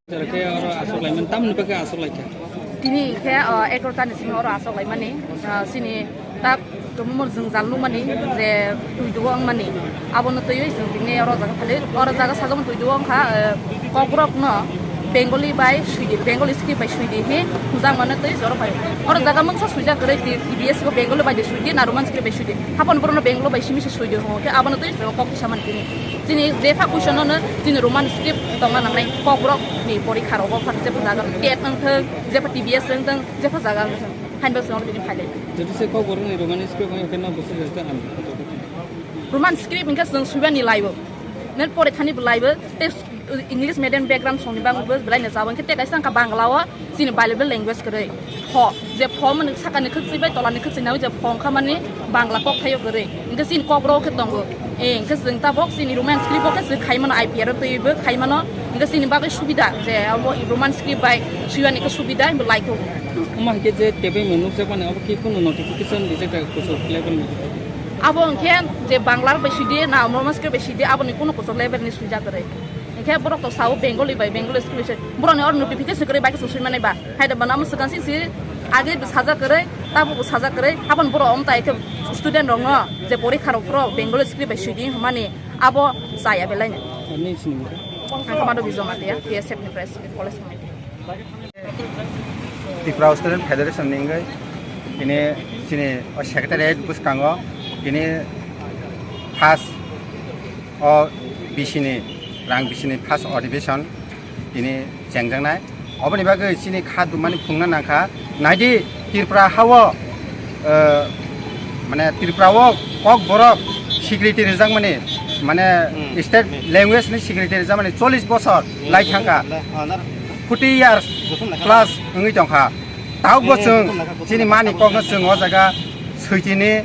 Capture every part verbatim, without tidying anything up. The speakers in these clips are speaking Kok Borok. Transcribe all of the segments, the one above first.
Khe oro aswk laimani, tamni bagwi aswk laikha? Tini khe, ah, egaroh ta ni simi oro aswk laimani, ah, chini tak tumumor jwngjal nukmani je twi dugo wngmani, abono twiwi chwng tini oro jaga phali, oro jaga sajokmani twi dugo wngkha, eh, Kokborok no Bengali bai swidi, Bengali script bai swidi hi hwnjakmano twi joro bai. Oro jaga mungsa swijak kwrwi T-, T B S bo Bengali bai de swidi na Roman script bai swidi. Hapan borokno Bengali bai simi se swidi hwngo khe abono twi joro kok kisa mani tini. Chini jepha question no chini Roman script tongna nangnai Kokborok ni porikha rogo phan jepha jaga TET wngthwng, jepha T B S wngthwng, jepha jaga wngthwng. Hainbo chwng oro tini phailai. Jodi se Kokborok ni Roman script wngkhe no bwswk jesta hamya. Roman script hwnkhe chwng swibani laibo. Nen pore thani bo laibo. Te English medium background songni bagwi bo belai no jabo. Hwnkhe te kaisa wngkha Bangla o chini bilingual language kwrwi. Pho, je pho mani sakani khwchwi bai tolani khwchwi nai je pho wngkha mani Bangla kok thaio kwrwi. Hwnkhe chini Kokborok khe tongo. Eh, hwnkhe chwng tabok chini Roman script o khe chwng khai mano, I P R o twiwi bo khai mano. Hwnkhe chini bagwi subida je abo Roman script bai swibani khe subida bo laikho. Omo hai khe je tebwi mwnuk jakmani abo khe kunu notification rijak da kuchuk level ni? Abo hwnkhe je Bangla bai swidi na Roman script bai swidi aboni kunu kuchuk level ni swijak kwrwi. Hwnkhe borok to sao Bengali bai Bengali script bai se borokni oro notification kwrwi bai khe chwng swimanai ba. Hai da bana amo swkang sing si age bo sajak kwrwi, tabo bo sajak kwrwi. Aboni borok omo tai khe student rokno je porikha rok phuru Bengali script bai swidi hwnmani abo chaya belai no. Ani sini mo? Ang khe Madhabi Jamatia, T S F ni president, college committee. Tripura Student Federation ni wngwi tini chini o secretariat bwskango tini first o B C ni, rang B C ni first adhibeson tini chengjaknai. Oboni bagwi chini kha dumani phungna nangkha. Naidi Tripura hao, eh, mane Tripura o Kokborok secretary rijak mani, mane Hmm. state language ni secretary rijak mani chollish bosor lai thangkha. Forty years plus wngwi tongkha. Tabukbo chwng chini mani kokno chwng o jaga switini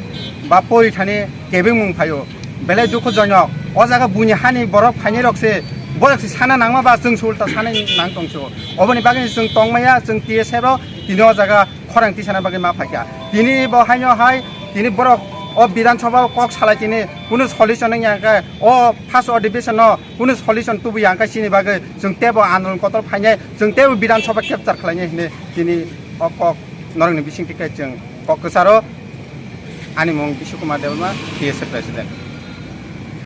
ba porithani kebengmung phaio. Belai dukhujonok. O jaga buini hani borok phainai rok se, borok se sana nangma ba chwng se ulta sana nang tongso. Oboni bagwi chwng tongmaya, chwng T S F rok tini o jaga khorang tisana bagwi ma phaikha. Tini bo haino hai, tini borok o Bidhan Sabha o kok salai tini kunu solution wngya khe, o first adhibeson no kunu solution tubuya khe chini bagwi chwng tebo andolon kotor phainai, chwng tebo Bidhan Sabha capture khlainai hinwi tini o kok norokni bisingtwi khe chwng kok kwcharo. Ani mung Bishu Kumar Debbarma, T S F president.